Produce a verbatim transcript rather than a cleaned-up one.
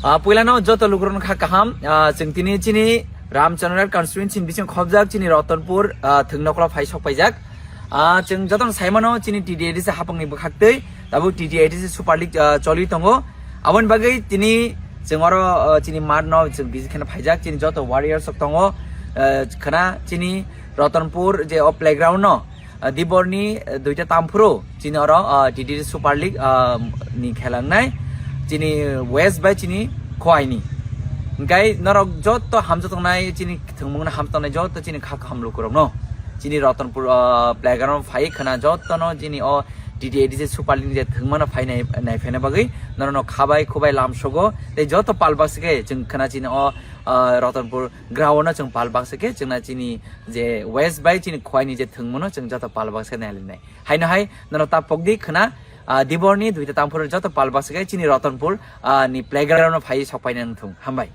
Ah, puilano joto lukurokno kha kaham. Ah, chwng tini chini Ramchandra constituency ni bising khobjak chini Ratanpur, ah, thwngnokhla phai sok paijak. Ah, chwng jotono saimano chini T T A D C hapangni bwkhaktwi tabuk T T A D C Super League, ah, choli tongo. Aboni bagwi tini chwng oro, ah, chini mat no chwng visit kheno phaijak, chini joto warriors rok tongo, ah, khwna chini Ratanpur je o playground no, ah, Diborni, ah, duita tamphuru chini oro, ah, T T A D C Super League, ah, ni khela wngnai chini West bai chini Khowai ni. Hingkai norok joto hamjak tongnai, chini thwngmung no hamjak tongnai joto chini kha kaham lukurok no chini Ratanpur, ah, playground phai khwna joto no chini o T T A D C Super League je thwngmano phai nai, nai phaina bagwi norokno khabai khubai lamsogo tei joto pal baksa khe chwng khwna chini o, ah, Ratanpur ground no chwng pal baksa khe chwngna chini je West bai chini Khowai ni je thwngmano chwng joto pal baksa khe nai linai. Haino hai norok ta pokdi khwna, ah, Diborni duita tamphuru joto pal baksa khe chini Ratanpur, ah, ni playground no phai sok paina wng thung. Hambai.